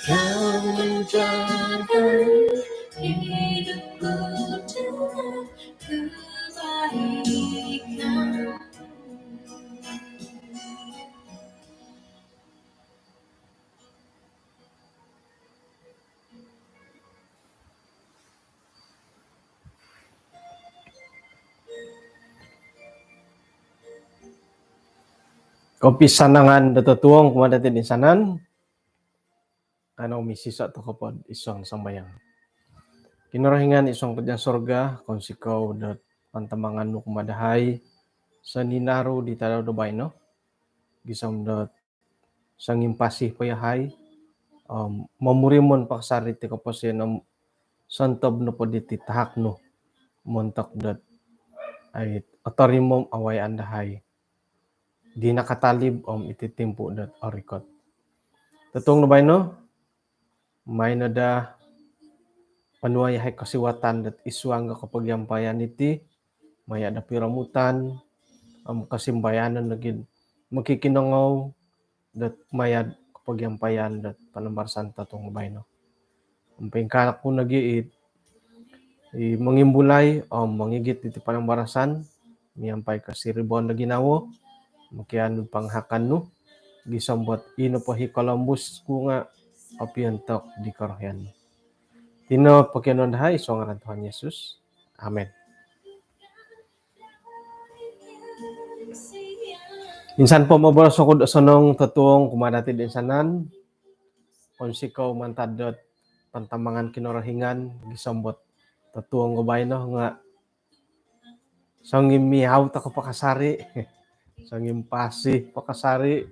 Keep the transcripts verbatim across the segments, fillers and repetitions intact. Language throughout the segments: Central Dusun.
Kau menjaga hidupku dengan kebaikan. Kopisanangan do totuong kumaa dati toinsanan. Kanou misiso tokou po id suang sambayang. Kinorohingan id suang kerajaan sorga, kounsikou do pantamangan nu kumaa dahai soninaru di tadau do baino. Gisom do songimpasi po yahai om momurimon pakasari ti koposion om sontob nopo diti tahak nu montok dot ai otorimo om awayaan dahai di nakatalib om iti timpu dot orikot. Totuong do baino, maai no daa ponuai yahai kosiwatan dot id suang do kopogiampayan iti, maya do piromutan om kosimbayanan nogi mokikinongou dot maya do kopogiampayan dot panambarasan totuong do baino. Om poingkaa oku nogi i, i mongimbulai om mongigit diti panambarasan miampai kosiribaan do ginawo, mokianu pangahakan nu, gisom dot i nopo i kolombus ku nga opiontok di korohian nu. Iti no pokionuon dahai id suang ngaran Tuhan Yesus. Amin. Insan po moboros oku do osonong totuong kumaa dati toinsanan. Kounsikou mantad dot pantamangan Kinorohingan gisom dot totuong do baino nga songimiau tokou pakasari, songimpasi pakasari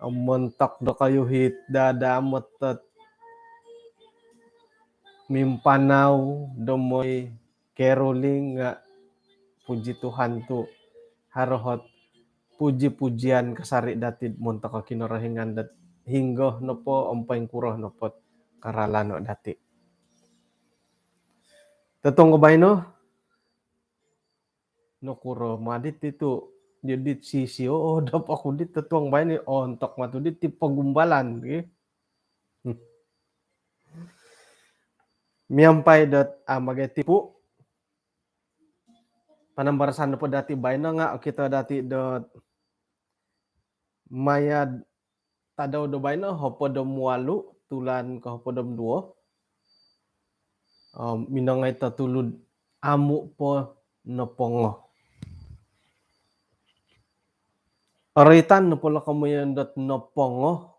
om montok dokoyu it dadamot dot mimpanau do mooi caroling nga puji Tuhan tu haro ot puji-pujian kasari dati montok Kinorohingan dot hinggo nopo om poingkuro nopo karalano dati. Totuong do baino, nokuro ma diti tu, jadi sisi o, oh, dapot oku dit totuong baino, ontok ma tu diti pogumbalan, ki. Hmm. Miampai dot, ah, magai tipu, panambarasan nopo dati baino nga okito dati dot maya do tadau do baino, hopod om walu, tulan kohopod om duo. Om minongoi totulud amu po nopongo. Oritan nopo lo komoyon dot nopongo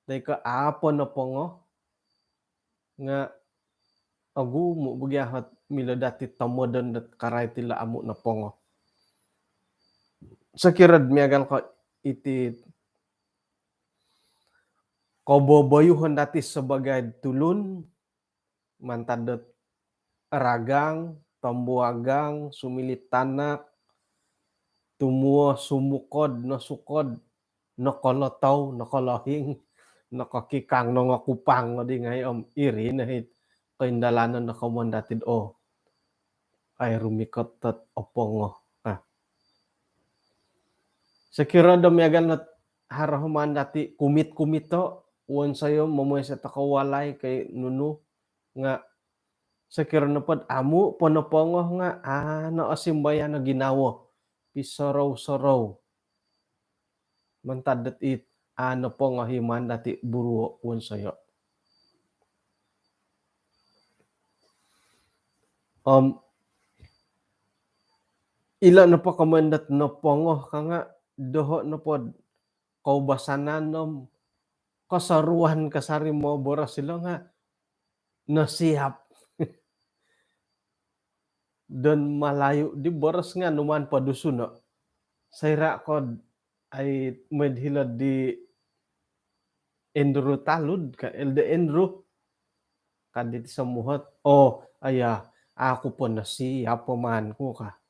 toi ko au po nopongo nga ogumu bogia ot milo dati tomodon dot karait ilo amu nopongo. Sokiro do miagal ko iti koboboyuhon dati sabaagi tulun, mantad dot ragang, tombuagang, sumiliu tanak, tumuo, sumukod, nosukod, nokolotou, nokolohing, nokokikang, nongokupang, odi ngai om iri no it koindalanon do komoyon dati do, oh, ai rumikot ot opongo. Nah. Sokiro do miagal ot haro maan dati kumit-kumito, wonsoyo momoiso tokou walai ko nunu, nga sokiro nopo do amu po nopongo nga, ah, noosimbayan o ginawo, pisorou-sorou. Mantad dot it, ah, nopongo i maan dati buruo wonsoyo. Om ilo nopo komoyon dot nopongo ka nga doho nopo do koubasanan om kosoruan kasari moboros ilo nga nosiap. Don Malayu di boros nga numaan po Dusun no. Soira ko do ai mooi do hilo di Andrew Talud ka, Elder Andrew. Ka diti somuhot, oh, aya, au ku po nosiap po maan ku ka.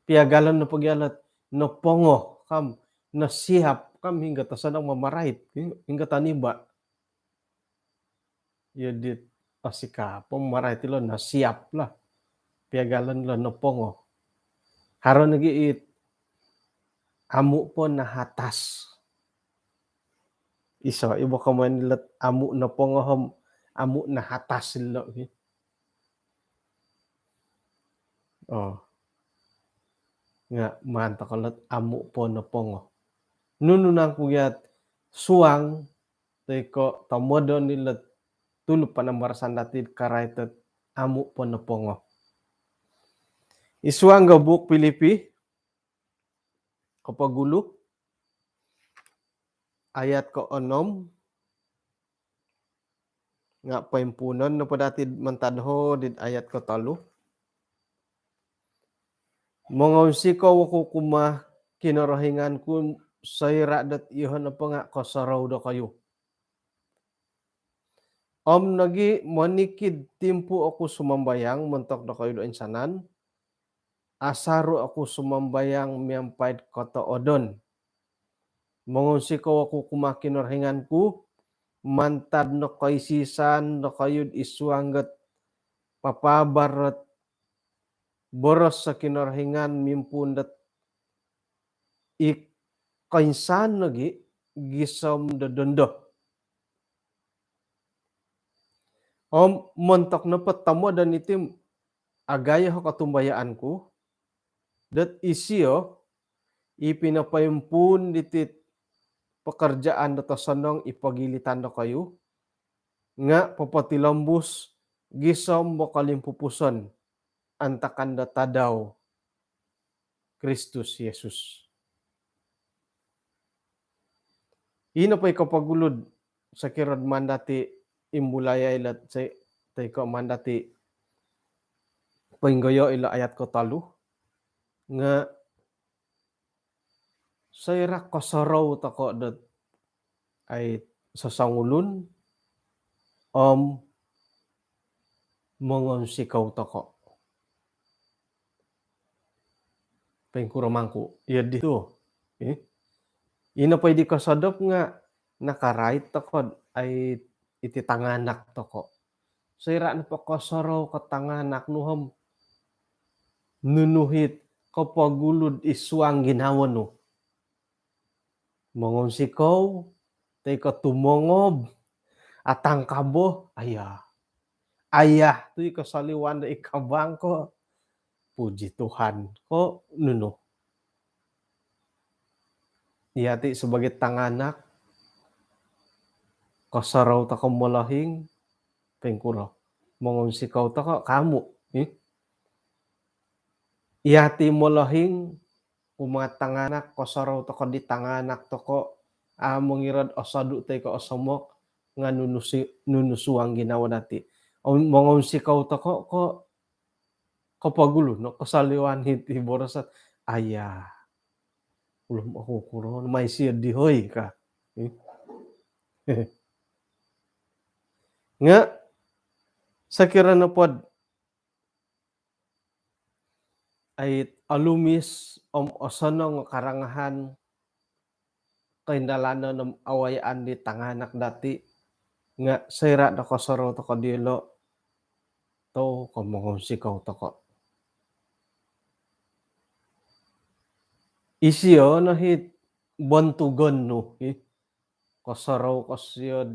Piagalon nopo gia ilo nopongo ka om nosiap ka om hinggo tosonong mamarait, hinggo toniba. Iyo dit, oh, sikapo mamarait ilo, nosiap lah. Piagalon ilo nopongo. Haro nogi it amu' po nahatas. Iso i bo komoyon ilot amu' nopongo om amu' nahatas ilo' ki. Oo. Nga' maan toko' ilot amu' po nopongo. Nunu nangku gia't suang toi ko' tomodon ilot tulu panambarasan dati'd karait dot amu' po nopongo. I suang do buuk Pilipi, kopogulu, ayat koonom, nga' poimpuunon nopo dati'd mantad hodi'd ayat kotolu. Mongounsikou oku kumaa Kinorohingan ku soira' dot iyoho' nopo nga' kosorou dokoyu. Om nogi' monikid timpu oku sumambayang montok dokoyu do insanan, asaru oku sumambayang miampai'd kotoodon. Mongounsikou oku kumaa Kinorohingan ku mantad no koisisan dokoyu'd i suang dot papaabar dot boros do Kinorohingan mimpuun dot i koinsan nogi' gisom do dondo. Om montok nopo tomodon iti, agayo o kotumbayaan ku dot isio i pinopoimpuun diti't pekerjaan dot osonong i pogilitan dokoyu, nga' popotilombus gisom do kolimpupuson antakan do tadau Kristus Yesus. Ino po i kopogulu'd sokiro'd maan dati' imbulaya' ilo' toi ko' maan dati' poinggoyo' ilo' ayat kotolu, nga' soira' kosorou toko' dot ai sosongulun om mongounsikou toko'. Poingkuro mangku iyo di tu? Ino po i di kosodop nga' nakarait toko'd ai iti tanganak toko'. Soira' nopo kosorou ko tanganak nu om nunu it kopogulu'd i suang ginawo nu, mongounsikou toi ko' tumongob, atangkabo, aya. Aya tu' i kosoliwan do i kabang ko', puji Tuhan ko' nunu. Iyati' sabagai tanganak, kosorou toko' molohing, poingkuro, mongounsikou toko' ko amu'? Iyati' molohing kumaa tanganak, kosorou toko' di tanganak toko', a' mongiro'd osodu' toi ko' osomok nga' nunu suang ginawo dati'. Mongounsikou toko' ko' kopogulu no kosoliwan hiti boros dot, aya, ulun oku kuroon mai sio di hoi ka. Nga' sokiro nopod ai olumis om osonong o karangahan, koindalanon om awayaan di tanganak dati', nga' soira' do kosorou toko' diyolo', tou ko' mongounsikou toko'. Isio no hit bontugon nu, hi. Kosorou ko' sio'd,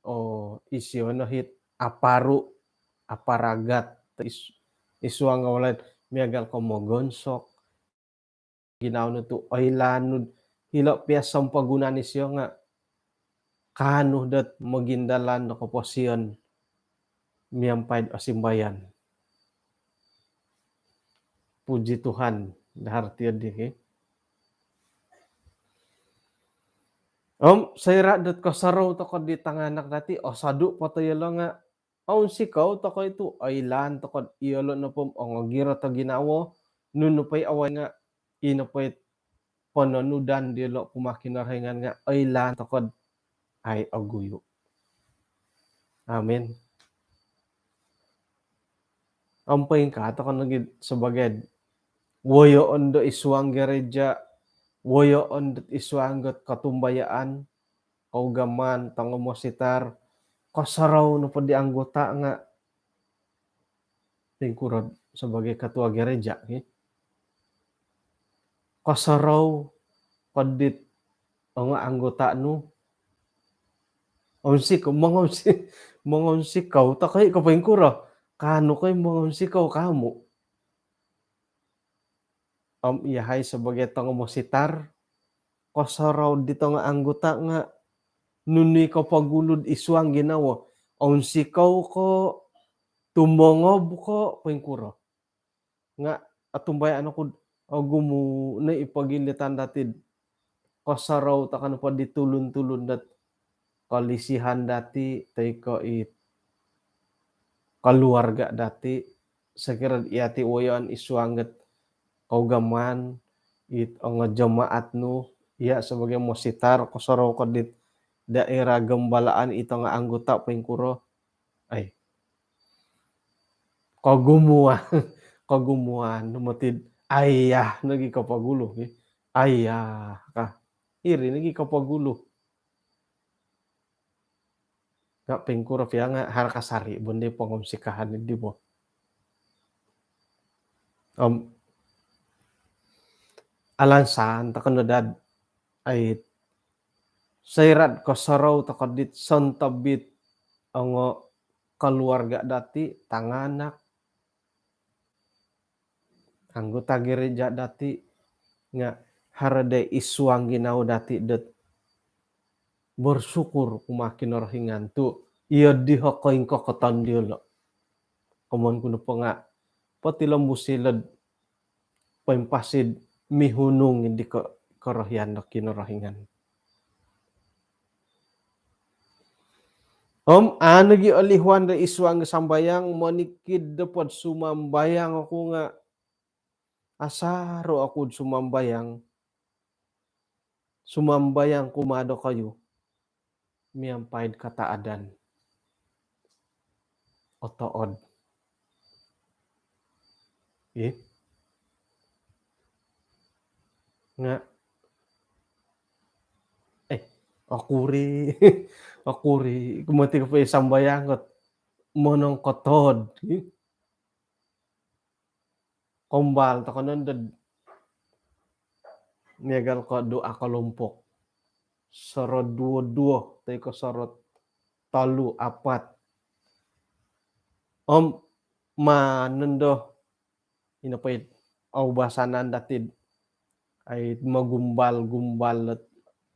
oo, isio no hit aparu', aparagat, i suang o walai'd miagal ko' mogonsok, ginawo nu tu' oilaan nu'd hilo' piya sompogunan isio nga' kaanu dot mogindalan do koposion miampai'd osimbayan. Puji Tuhan, dahar tiyo di, hi. Om soira' dot kosorou toko' di tanganak dati', osodu' po to iyolo' nga' ounsikou toko' i tu' oilaan toko'd iyolo' nopo om ongogirot o ginawo, nunu po i awai nga' ino po i pononudan diyolo' kumaa Kinorohingan nga' oilaan toko'd ai oguyu'. Amin. Om poingkaa toko' nogi' sabagai'd woyoon do i suang gereja, woyoon do i suang dot kotumbayaan, kougamaan, tongo mositar, kosorou nopo di anggota nga' poingkuro'd sabagai ketua gereja, hi. kosorou ko dit ongo anggota nu. Onsikou, mongonsi-, mongonsikou tokoi ko poingkuro? Kaanu koi mongonsikou kamu? Om iyahai sebagai tongo mositar, kosorou di tongo anggota nga nunu i kopogulu id suang ginawo? Onsikou ko, tumongob ko, poingkuro? Nga otumbayaan oku do ogumu no i pogilitan dati do kosorou toko nopo di tulun-tulun dot kolisihan dati toi ko it keluarga dati, sokiro iyati woyoon id suang dot kougamaan, it ongo jemaat nu, iya sebagai mositar, kosorou ko dit daerah gembalaan, it ongo anggota poingkuro. Ai. Kogumuan, kogumuan no moti do aiya nogi kopogulu, eh. Aiya ka. Iri nogi kopogulu. Nga poingkuro pia nga haro kasari bo di pongonsikahan di bo. Om alansan toko no dot, ai, soira do kosorou toko dit sontob it ongo keluarga dati, tanganak, anggota gereja dati, nga haro daa id suang ginawo dati dot bersyukur kumaa Kinorohingan tu iya di ho koingkokoton diolo. Komoyon ku nopo nga potilombus ilo do poimpasi do mihunung di ko-, korohian do Kinorohingan. Om anu gia olihuan do id suang sambayang, monikid nopo do sumambayang oku nga asaru oku do sumambayang. Sumambayang kumaa dokoyu miampai do kataadan. Otood. Ih. Nga, eh, okuri, okuri, kumoti ko po sambayang kot monongkotood. Ih. Kombal toko no dot miagal ko doa kelompok. Sorot duo-duo, toi ko sorot tolu, apat. Om maan nondo, ino po it, au, basanan dati do, ai, mogumbal-gumbal dot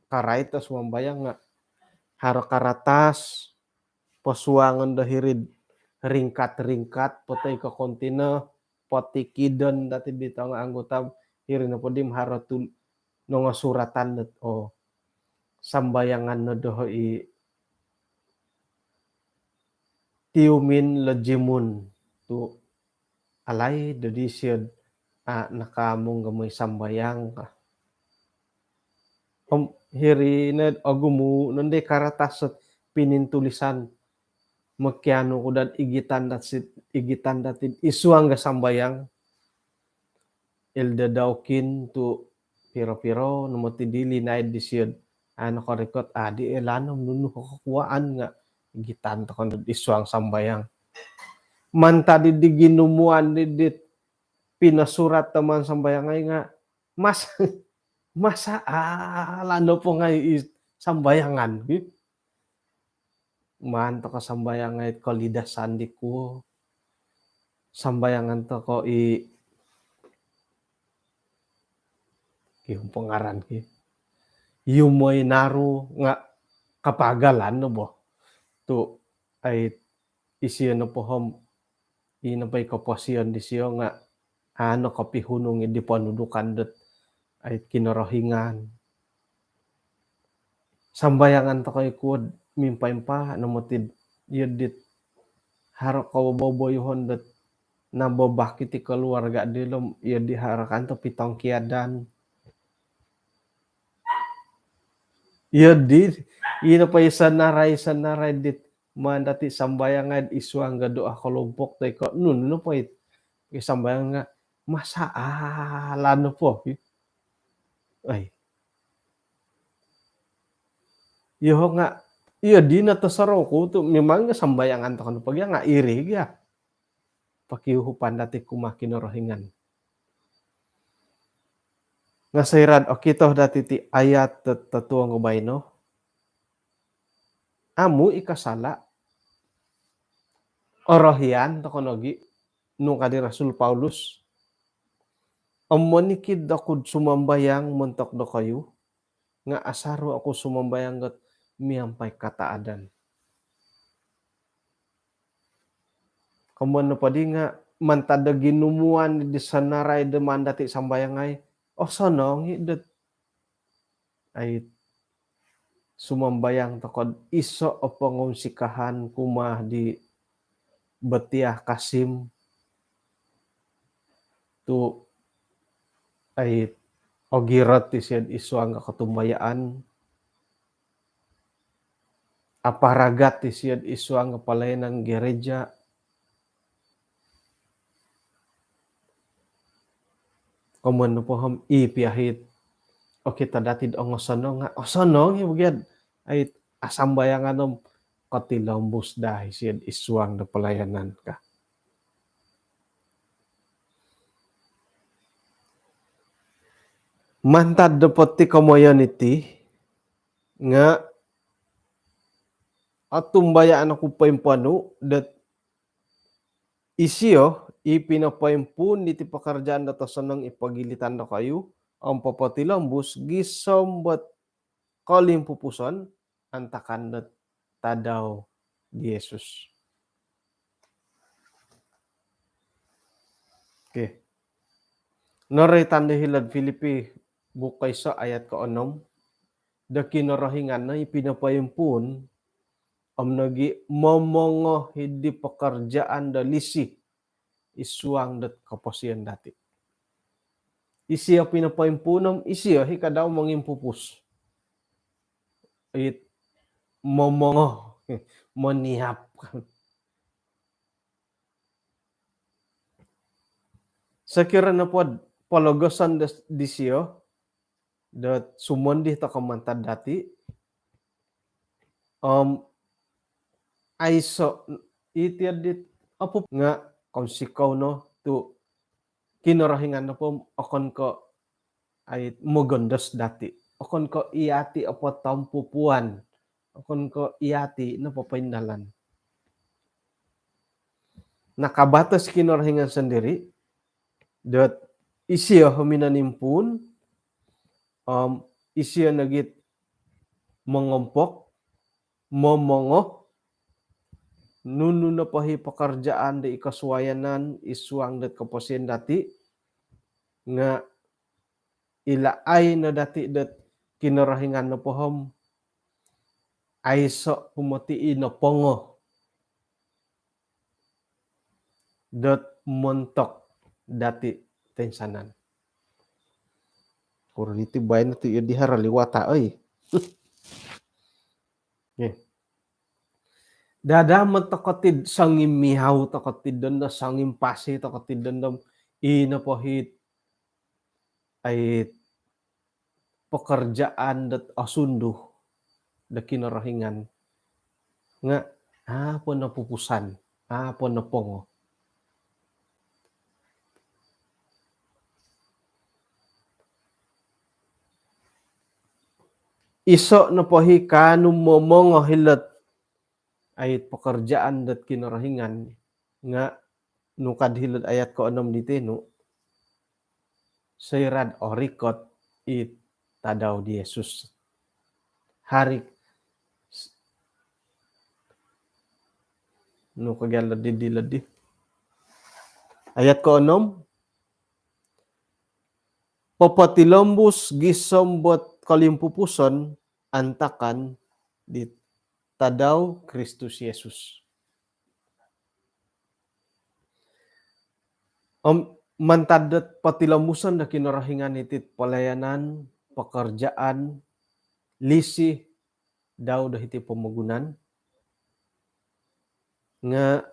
karait do sumambayang nga haro karatas, posuangon do hiri do ringkat-ringkat po toi ko kontainer, potikidon dati di tongo anggota, hiri nopo di maharo tu nongosuratan dot, oh, sambayangan no doho i Tiumin Lejimun tu alaid do disio do, ah, nakaamung do mooi sambayang ka. Om hiri no ogumu nondo i karatas dot pinintulisan. Mokianu ku dot igitan dati, igitan dati id suang do sambayang. Elder Daukin tu piro-piro no moti di linaid disio do, ah, nokorikot, ah, di elan om nunu kokuaan nga igitan toko no id suang sambayang. Mantad di ginumuan di, di pinosurat do maan sambayang ngai nga mas-, masalah nopo ngai i sambayangan, ki. Maan toko sambayangan it kolidasan di kuo. Sambayangan toko i, ki, om pangaran ki, Yumoinaru nga kapagalan no bo. Tu, ai, isio nopo om, ino po i koposion disio nga, ah, nokopihunung di ponudukan dot, ai, Kinorohingan. Sambayangan toko i kuo do mimpa-impa no moti do, iyo dit haro koboboyoon dot nababak iti keluarga dilo om iyo di haro kanto pitongkiadan. Iyo di, ino po i senarai-senarai dit maan dati sambayangan id suang do doa kelompok toi ko nunu nopo it, i sambayangan nga masalah nopo, ki. Ai. Iyo nga, iyo dino tosorou ku tu memang nga sambayangan toko nopo gia nga iri gia pokiuhupan dati kumaa Kinorohingan. Nga soira'd okito dati' ti ayat totuong baino, amu' i kasala', orohian toko' nogi' nu ka di Rasul Paulus, om monikid oku'd sumambayang montok dokoyu, nga' asaru' oku sumambayang dot miampai kataadan. Komoyon nopo di nga' mantad do ginumuan di sanarai do maan dati' sambayangai, osonong i' dot ai sumambayang toko'd iso' o pongunsikahan kumaa di Betiah Kasim tu' ai ogirot isio'd isuang do kotumbayaan, aparagat isio'd isuang do palayanan gereja. Komoyon nopo om i pia hit okito dati'd ongosonong nga' osonong i' bo gia'd ai asambayangan om kotilombus daa isio'd isuang do palayanan ka. Mantad do poti komoyon iti nga' otumbayaan oku poimponu' dot isio i pinopoimpuun diti pakarajaan dot osonong i pogilitan dokoyu om popotilombus gisom dot kolimpupuson antakan dot tadau di Yesus. Okey. Noroitan do hilo'd Filipi buuk koiso' ayat koonom, do Kinorohingan no i pinopoimpuun om nogi' momongo hiddi pakarajaan do lisi isuang dot koposion dati'. Isio pinopoimpuun om isio i kadau mongimpupus. It momongo, moniap. Sokiro nopod pologoson disio dot sumondi toko' mantad dati' om aiso' iti dit opup nga' kounsikou no tu' Kinorohingan nopo okon ko' ai mogondos dati', okon ko' iyati' opo tompupuan, okon ko' iyati' nopo poindalan. Nakabatos Kinorohingan sondiri' dot isio minonimpuun om isio nogi' mongompok, momongo nunu nopo i pakarajaan do i kosuayanan isuang dot koposion dati' nga' ilaai no dati' dot Kinorohingan nopo om aiso' pumoti i nopongo dot montok dati' toinsanan. Kuro diti baino tu' iyo di haro liwata' oi. Dadamot toko' tid songimihau toko' tid dondo, songimpasi toko' tid dondo, ino po hit ai pakarajaan dot osundu do Kinorohingan nga' a' po nopupusan, a' po nopongo. Iso' nopo i kaanu momongo hilo'd ai pakarajaan dot Kinorohingan nga' nu kad hilo'd ayat koonom diti nu, soira'd orikot i tadau di Yesus. Hari nu kagial lodi di lodi. Ayat koonom, popotilombus gisom dot kolimpupuson antakan di tadau Kristus Yesus. Om mantad dot potilombuson do Kinorohingan iti palayanan, pakarajaan, lisi dau do hiti pomogunan nga'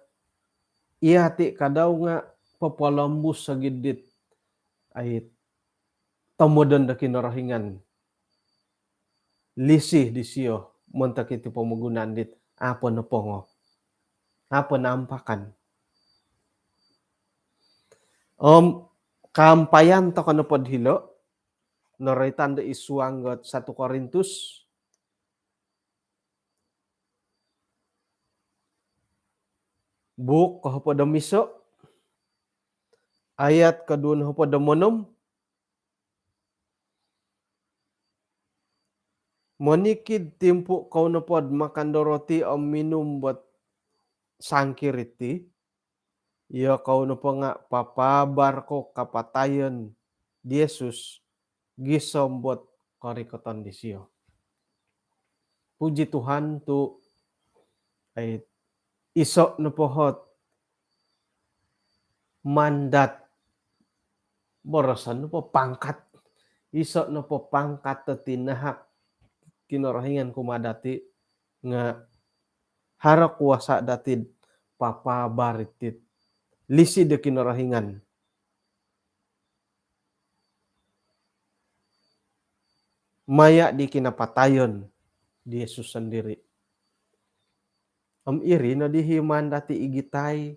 iyati' kadau nga' popolombus sogi'd dit ai tomodon do Kinorohingan, lisi disio montok iti pomogunan dit a' po nopongo, a' po naampakan. Om kaampayan toko' nopod hilo' noroitan do id suang dot satu Korintus, buuk kohopod om iso, ayat koduo nohopod om onom. Monikid timpu kou nopod makan do roti om minum dot sangkir iti, iyokou nopo nga papaabar kou kapatayon di Yesus gisom dot korikoton disio. Puji Tuhan tu, ai, iso nopo ot mandat, boroson nopo pangkat, iso nopo pangkat do tinahak Kinorohingan kumaa dati nga haro kuasa dati papaabar iti lisi do Kinorohingan maya di kinapatayon di Yesus sendiri. Om iri no di i maan dati igitai,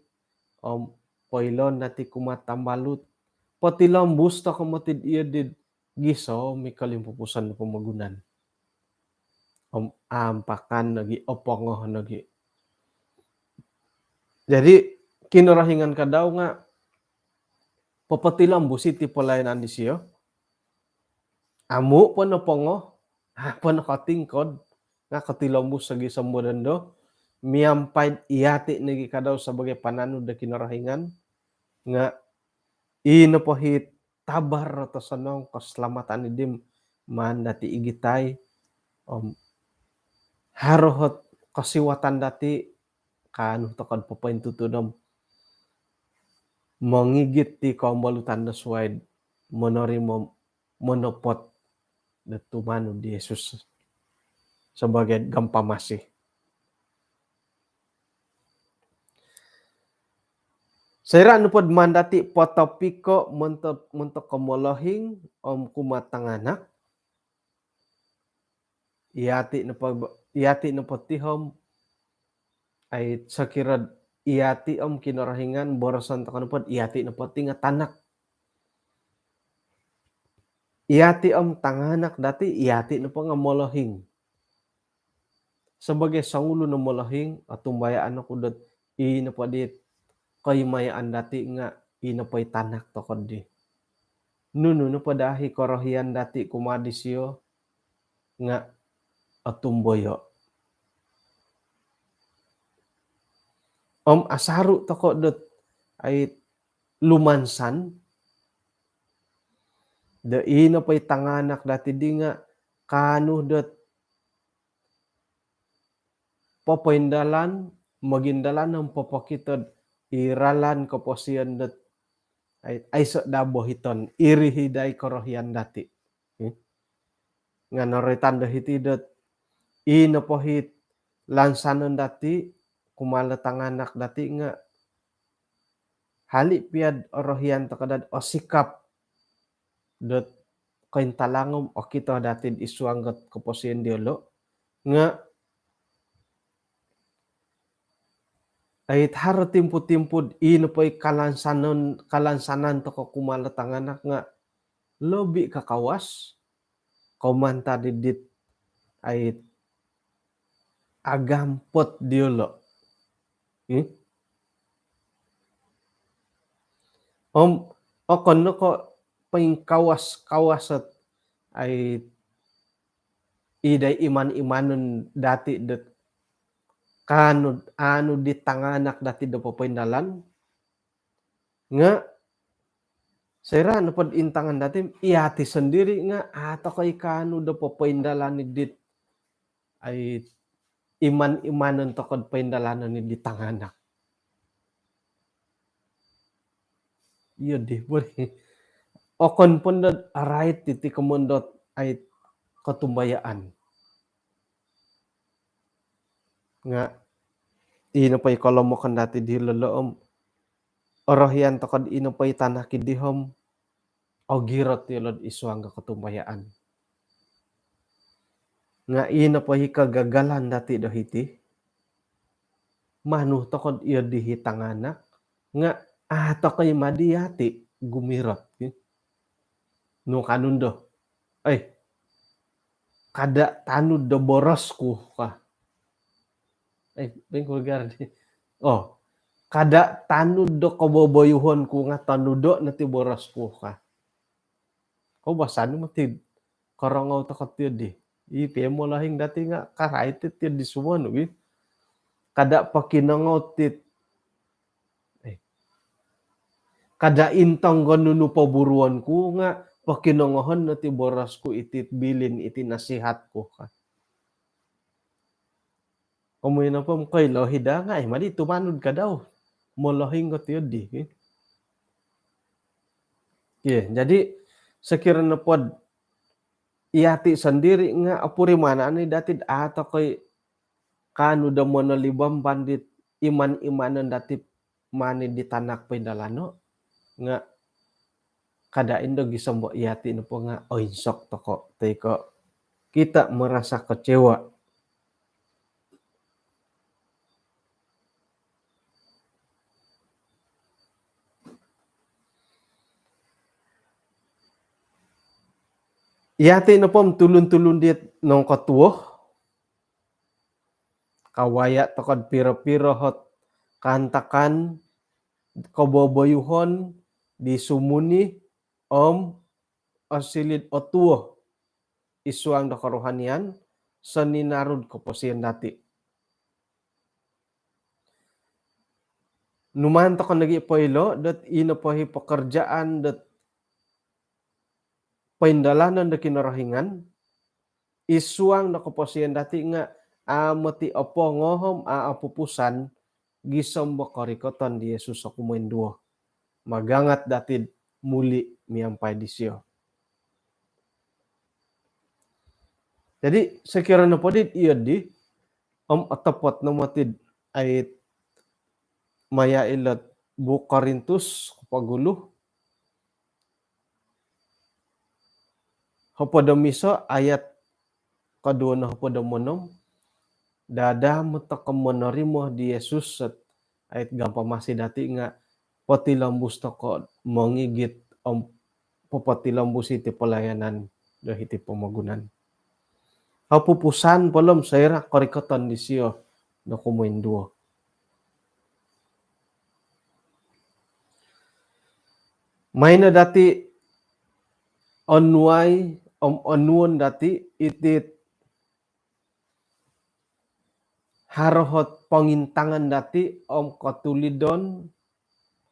om poiloon dati kumaa tambalut, potilombus tokou moti id iyo di gisom i kolimpupuson do pomogunan. Om ampakan nogi, opongo nogi. Jadi, Kinorohingan kadau nga popotilombus iti pelayanan disio. Amu po nopongo, amu po nokotingkod, nga kotilombus nogi sombo dondo, miampai yati nogi kadau sebagai pananud do Kinorohingan, nga i nopo it abar do tosonong keselamatan diti maan dati igitai, om haro ot kosiwatan dati kaanu tokou do popointutud om mongigit di kombolutan do suai do monorimo, monopot do tumanud di Yesus sebagai Gampamasi. Soira nopo do maan dati potopiko montok, montok komolohing om kumaa tanganak, yati nopo, yati nopo ti om, ai, sokiro yati om Kinorohingan, boroson tokou nopo yati nopo ti nga tanak. Yati om tanganak dati, yati nopo nga molohing. Sebagai songulun o molohing, otumbayaan oku dot i nopo di koimayaan dati nga i nopo i tanak tokou di. Nunu nopo daa i korohian dati kumaa disio nga otumboyo. Om asaru tokou dot, ai, lumansan do i nopo i tanganak dati di nga kaanu dot popoindalan, mogindalan om popokito do i ralan koposion dot, ai, aiso daa bohiton, iri i daa i korohian dati. Hmm? Nga noroitan do hiti dot i nopo it lansanon dati kumaa do tanganak dati nga hali pia do orohian tokou daa do osikap dot kointalang om okito dati id suang dot koposion diolo, nga, ai, haro timpu-timpu do i nopo i kalansanon, kalansanan tokou kumaa do tanganak nga lobi kakawas ko mantad di dit, ai, agampot diolo. Hmm? Om okon no ko poingkawas-kawas ot, ai, i daa i iman-imanon dati dot kaanu, aanu di tanganak dati do popoindalan, nga soira nopo do intangan dati, yati sendiri nga a tokou i kaanu do popoindalan i dit, ai, iman-imanon tokou do poindalanon i di tanganak. Iyo di, buli. Okon po do arait iti komoyon dot, ai, kotumbayaan. Nga i nopo i kolomokon dati dilo om orohian tokou do i nopo i tanak di om ogirot yolo id suang do kotumbayaan. Nga i nopo i kegagalan dati do hiti, manu tokou do iyo di i tanganak nga a tokou i madi yati gumirot, ki. Nu kaanu ndo. Ai, kada tanud do boros ku ka. Ai, bengkul gardi. Oh, kada tanud do koboboyuhon ku nga tanudo no ti boros ku ka. Koubasan moti korongou toko tiyo di. I pia molohing dati nga karai ti tiyo di sumonu gi. Kada pokinongou ti, eh, kada intong ko nunu poburuon ku nga pokinongohon no ti boros ku iti bilin iti nasihat ku ka. Komoyon nopo koilo hida nga ai madi tumanud kadau. Molohing ko tiyo di. Oke, jadi sekiranya pod iyati sendiri nga opurimanan ni dati atau koi kanu do monolibam bandit iman-imanan dati mani di tanak poindalano nga kada indo gisom bo iyati nopo nga oinsok toko toi ko kita merasa kecewa. Iyati nopo tulun-tulun dit nongkotuo kawaya tokod piro-piro hot kaantakan koboboyuhon di sumuni om osilid otuo isuang do kerohanian soninarud koposion dati. Numaan toko nogi poilo dot ino pohi pekerjaan dot poindalanan do Kinorohingan isuang do koposion dati nga amoti opongohom a opupusan gisom bo korikoton di Yesus oku moinduo. Magangat dati muli miampai disio. Jadi sekiranya podit iyo di om otopot nomotid ait maya ilot Buuk Korintus kopogulu hopod om iso ayat koduo no hopod om onom. Dada mutoko monorimo di Yesus sot ait gampamasi dati nga potilombus toko mongigit om popotilombus iti pelayanan do hiti pomogunan. Opupusan polom soira korikoton disio do kumoinduo. Maino dati onuai om onuon dati itit harohot pongintangan dati om kotulidon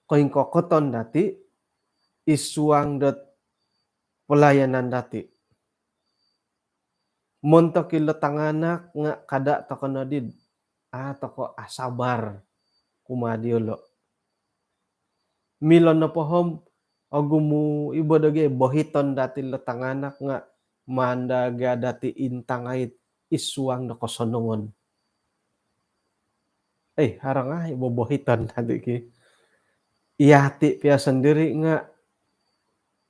koingkokoton dati isuang dot pelayanan dati. Montok ilo tanganak nga kada toko nodid a toko asabar kuma diolo. Milo nopo hom ogumu ibo doge bohiton dati lo tanganak nga mandaga dati intangait isuang do kosonongon. Eh, haro nga ibo bohiton dati ki. Iyati pia sendiri nga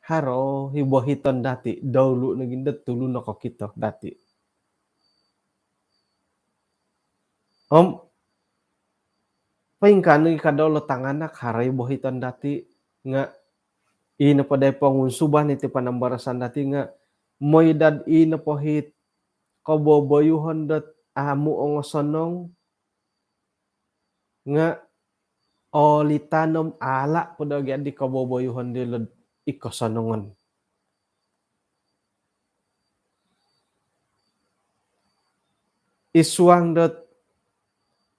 haro ibo hiton dati daulu nogi do tulu nokokito dati. Om poingkaa nogi kadau lo tanganak haro ibo hiton dati nga ino podai pongunsuban iti panambarasan dati nga moidad ino pohit koboboyuhon dot amu ongosonong nga olitanom ala podo gia di koboboyuhon di lod ikosonongon. Isuang dot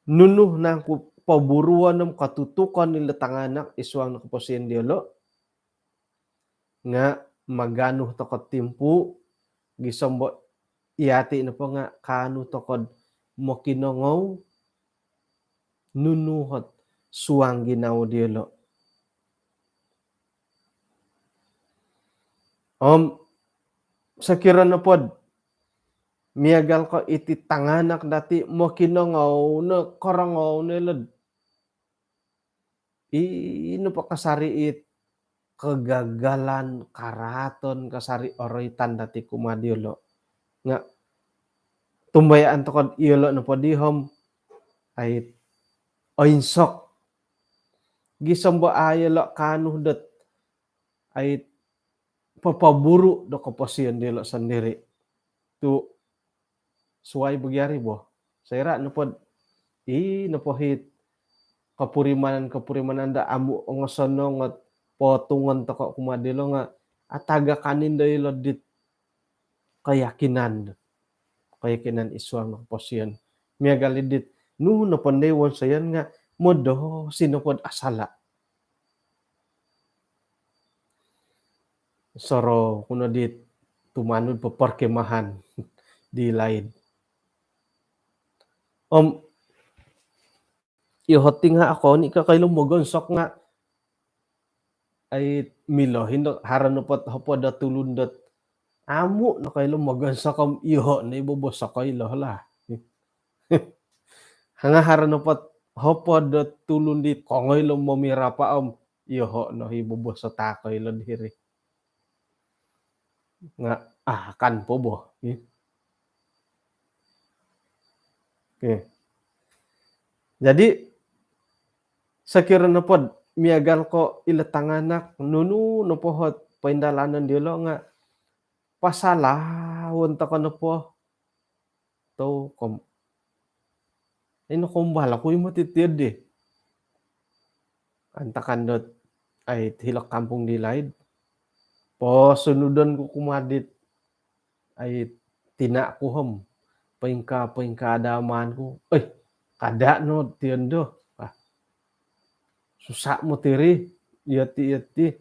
nunu nangku poburuon om katutukon ilo tanganak isuang no koposion diolo nga maganu toko timpu gisom bo iyati nopo nga kaanu tokod mokinongou nunu hot suang ginawo diolo. Om sokiro nopod miagal ko iti tanganak dati mokinongou no korongou no ilod ino po kasari it kegagalan karaaton kasari oroitan dati kuma diolo nga tumbayaan tokod iolo nopo dihom ait oinsok gisom bo a iolo kaanu dot ait papaburu do koposion diolo sendiri. Tu suai bagi ari bo. Soira nopo i nopo hit kapurimanan-kapurimanan do amu ongosonong ot potungon toko kumaa diolo nga atagakan indo ilo dit keyakinan. Keyakinan id suang koposion. Miagal i dit, nu nopo ndai wonsoyon nga modosi nopo do asala. Soro kuno di tumanud po perkemahan di laid. Om, iyo hoti nga ako ni ka kailo mogonsok nga ai milo hindo haro nopo hopod o tulun dot amu no kailo mogonsok om iyo no i bobos koilo lah. Hanga haro nopo hopod o tulun di kongoi lo momirapa om iyo no i bobos tako ilo diri. Nga akan po bo. Oke. Jadi sokiro nopo miagal ko ilo tanganak nunu nopo hot poindalanon diolo nga pasalawon toko nopo tu kom ino kombal aku imo titid di antakan dot ai hilo kampung di laid posunudon ku kumadit ai tina ku hom poingka poingka ada aman ku eh kada no tion do ah susa mo tiri iyo ti iyo ti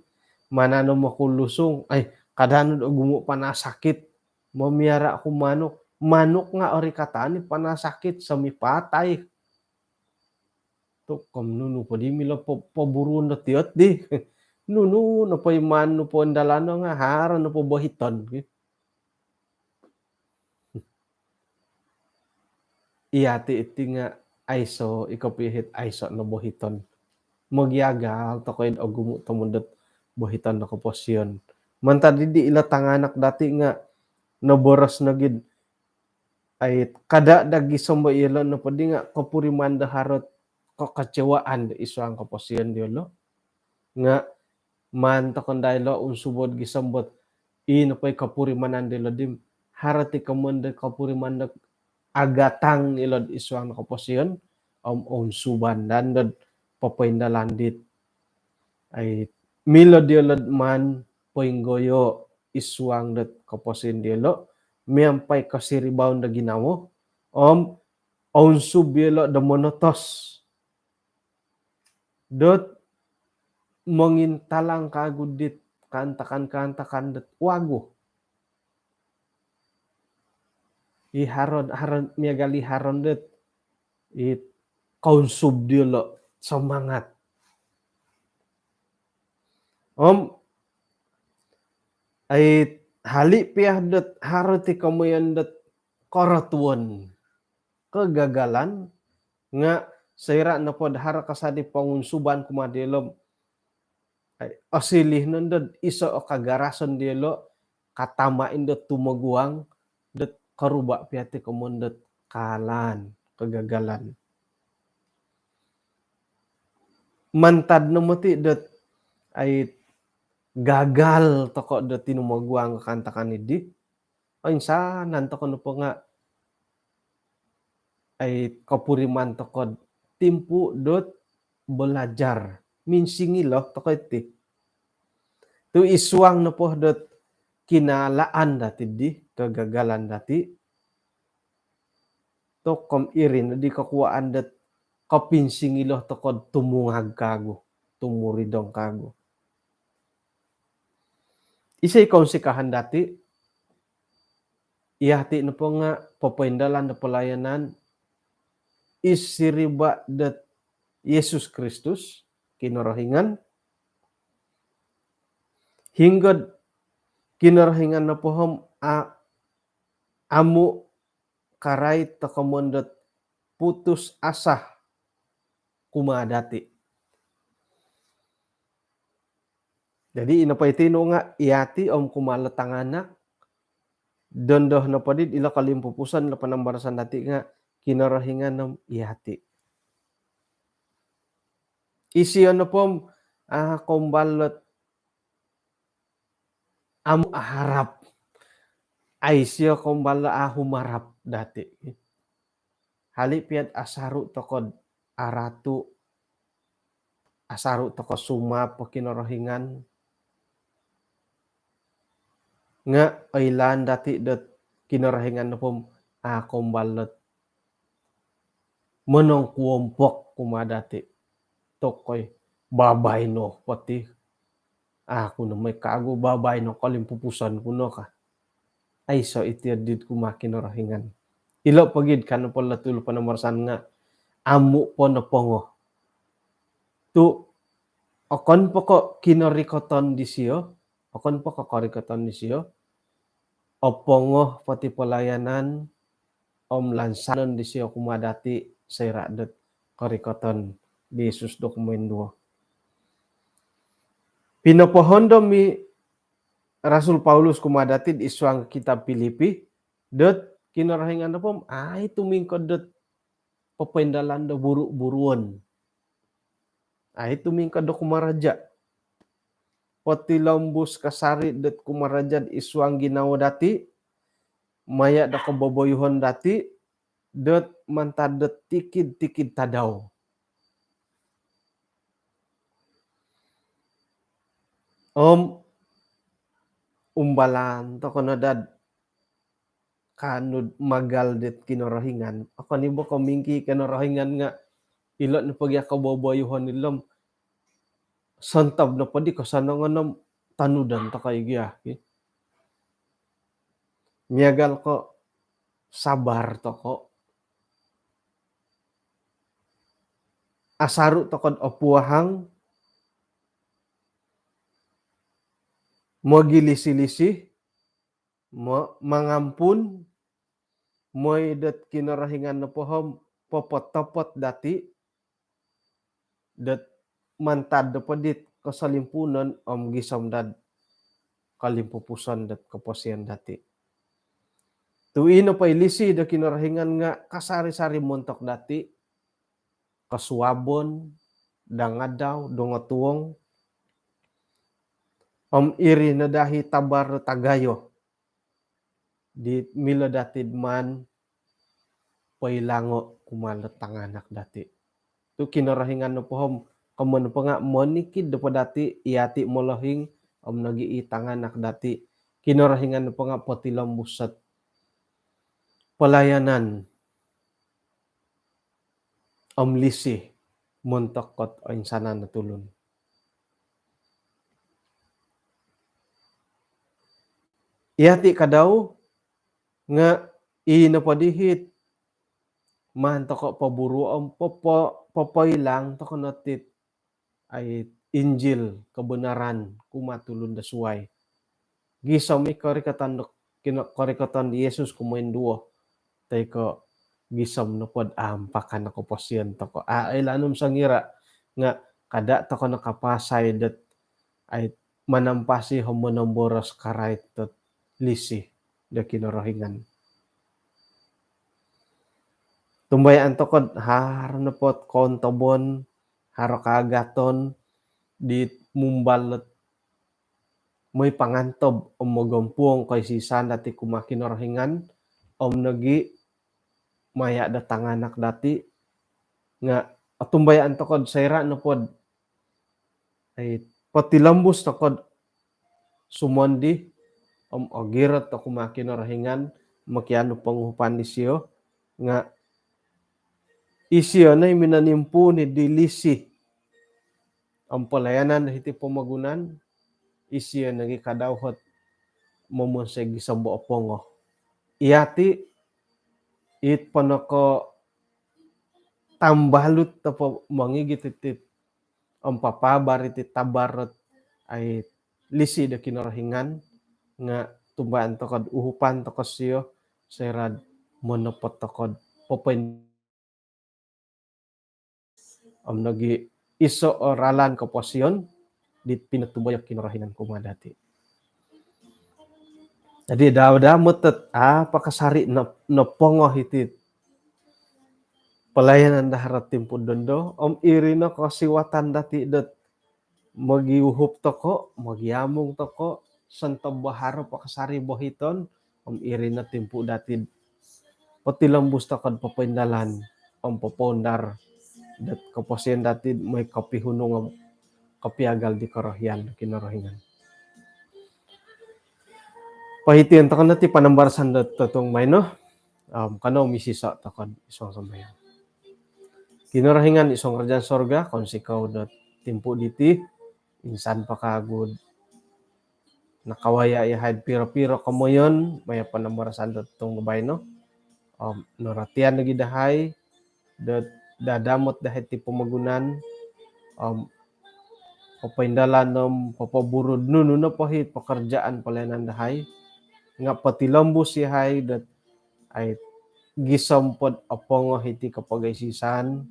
mana no mo kulusung ai kada no do gumu panas sakit momiara ku manuk manuk nga ori kata ni panas sakit semi patai tu kom nunu po di milo po poburuon do tiot di nunu no po iman nu po ndalano nga haro no po bohiton ki. Iya ti iti nga aiso iko pihit aiso no bohiton mogiagal tokoid ogumu tomundot bohiton no koposion mantad di ilo tanganak dati nga no boros no gid ai kada dagi sombo ilo no podi nga kopuriman do harot kokocewaan do isuang koposion diolo nga maan tokon dailo unsubod gisombot i nopo i kopurimanan dilo dim harati komon do kopuriman do agatang ilo isuang koposion om unsuban dan do popoindalan dit ai milo diolo maan poinggoyo isuang dot koposion diolo miampai kosiribaon do ginawo om ounsub diolo do monotos dot mongintalang kagu dit kaantakan-kaantakan dot wagu i haron haron miagal i haron dot i kounsub diolo semangat om ai hali pia dot haroti komoyon dot korotuon kegagalan nga soira nopo do haro kasadi pongunsuban kumaa diolo ai osilih nondo iso o kagarason diolo katama indo tumoguang dot koruba pia ti komon dot kalan kegagalan mantad no moti dot ai gagal toko dot tinumoguang kaantakan idi oinsanan toko nopo nga ai kopuriman toko timpu dot belajar minsingilo toko iti tu isuang nopo dot kinalaan dati di kegagalan dati tokom irin di kokuaan dot kopinsingilo toko tumungag kagu tumuridong kagu isai kounsikahan dati iya ti nopo nga popoindalan do pelayanan isiriba dot Yesus Kristus Kinorohingan hinggod Kinorohingan nopo hom a amu karait tokomon dot putus asa kumaa dati. Jadi ino po iti nu nga iyati om kumaa lo tanganak dondo nopo di ilo kolimpupuson lo panambarasan dati nga Kinorohingan om iyati. Isio nopo om ah, kombal lot amu' aharap. Ai sio kombal do ahumarap dati'. Hali' pia'd asaru' toko'd aratu', asaru' toko' sumaap o Kinorohingan. Nga' oilaan dati' dot Kinorohingan nopo a' kombal dot monongkuompok kumaa dati'. Tokoi babaino poti. Aku no mai kagu babaino kolimpupuson ku no ka. Aiso' iti oddi'd kumaa Kinorohingan. Ilo' pogi'd ka nopo lo tulu ponomorosan nga' amu' po nopongo. Tu' okon po ko' kinorikoton disio, okon po ko' korikoton disio, opongo poti polayanan, om lansanon disio kumaa dati' soira' dot korikoton di Yesus do kumoinduo. Pinopohondom i Rasul Paulus kumaa dati'd id suang kitab Pilipi, dot Kinorohingan nopo om ai tumingkod dot popoindalan do buru-buruon. Ai tumingkod do kumaraja'. Potilombus kasari' dot kumaraja'd id suang ginawo dati', maya' do koboboyuhon dati', dot mantad dot tikid-tikid tadau. Om umbalan toko' no dad kaanu'd magal dit Kinorohingan. Okon i' bo ko' mingki Kinorohingan nga' ilo' nopo gia koboboyuhon ilo' om sontob nopo di kosonongon om tonudon toko' i' gia, ki. Miagal ko' sabar toko'. Asaru' toko'd opuahang, mogilisi-lisi, mo-, mangampun, moi dot Kinorohingan nopo om popotopot dati', dot mantad nopo dit kosolimpuunon om gisom dad kolimpupuson dot koposion dati'. Tu' i nopo i lisi do Kinorohingan nga' kasari-sari montok dati', kosuabon, dangadau, dongotuong, om iri no daa i tabar do tagayo di milo dati'd maan poilango' kumaa lo tanganak dati'. Tu' Kinorohingan nopo om komoyon nopo nga' monikid nopo dati', iyati' molohing om nogi' i tanganak dati'. Kinorohingan nopo nga' potilombus ot polayanan om lisi montok ot oinsanan o tulun. Iyati' kadau nga' i nopo dihit maan toko' poburuo' om popo-, popoilang toko' no tit ai Injil kebenaran kumaa tulun do suwai. Gisom i korikoton do kino-, korikoton di Yesus kumoinduo. Toi ko' gisom nopod ampakan o koposion toko'. A' oilaan om songira' nga' kada' toko' no kapasai dot ai manampasi om monomboros karait dot lisi do Kinorohingan. Tumbayaan toko'd haro nopot koontobon, haro kaagaton dit mumbal dot moi pangantob om mogompuong koisisaan dati' kumaa Kinorohingan, om nogi' maya' do tanganak dati', nga' otumbayaan toko'd soira' nopod ai potilombus toko'd sumondi om ogirot toko' kumaa Kinorohingan mokianu ponguhupan disio, nga' isio no i minonimpuun di lisi om polayanan do hiti pomogunan, isio nogi' kadau ot momonsoi gisom bo opongo. Iyati' it ponoko tambalut topo mongigit iti om papaabar iti tabar dot ai lisi do Kinorohingan, nga' tumbayaan toko'd uhupan toko' sio soira'd monopot toko'd popoin- om nogi' iso' o ralan koposion dit pinotumboyo' Kinorohingan kumaa dati'. Jadi, daa-daa motot, a' pakasari' no-, nopongo hiti polayanan daa haro timpu'd dondo, om iri no kosiwatan dati' dot mogiuhup toko', mogiamung toko', sontob baharap kasari bohiton, om iri no timpu dati potilombus tokou do popoindalan om popoundar dot koposion dati mooi kopihunung om kopiagal di korohian do Kinorohingan. Pohiti tokou no ti panambarasan dot totuong baino, om kanou misiso tokou id suang sambayang. Kinorohingan id suang kerajaan sorga, kounsikou dot timpu diti, insan po kagu nakawaya yahai piro-piro komoyon maya panambarasan dot totuong baino. Om norotian lagi dahai dot dadamot dahai ti pomogunan, om popoindalan om popoburu'd nunu nopo i pekerjaan pelayanan dahai, nga potilombus yahai dot ai gisom pod opongo iti kopogiisisan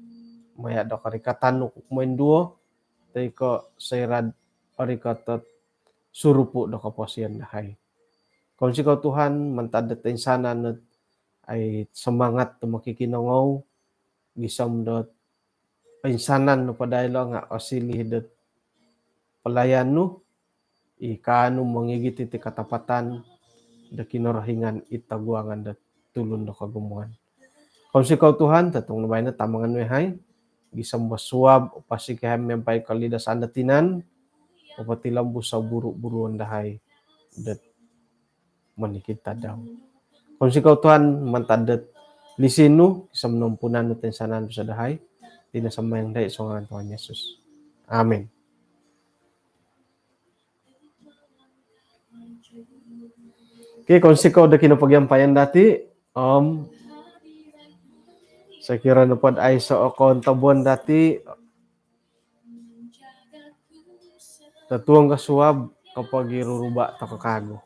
maya do korikatan nu kumoinduo, toi ko soira'd orikot dot surupu do koposion dahai. Kounsikou Tuhan, mantad dot insanan dot ai semangat do mokikinongou, gisom dot insanan nu po dahai lo nga osiliu dot pelayan nu, i kaanu mongigit iti katapatan do Kinorohingan id toguangan dot tulun do kogumuan. Kounsikou Tuhan, totuong baino tamangan nu yahai, gisom do suab, oposik yahai miampai kolidasan do tinan, popotilombus o buru-buruon dahai dot monikid tadau. Kounsikou Tuhan, mantad dot lisi nu, gisom nompunan nu toinsanan dosa dahai, iti no sambayang dahai id suang ngaran Tuhan Yesus. Amin. Okey, kounsikou do kinopogiampayan dati, om sokiro nopo dot aiso o kontobon dati, totuong kosuab, kopogiruruba tokou kagu.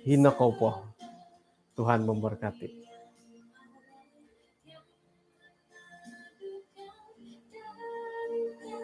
Hino kou po. Tuhan memberkati.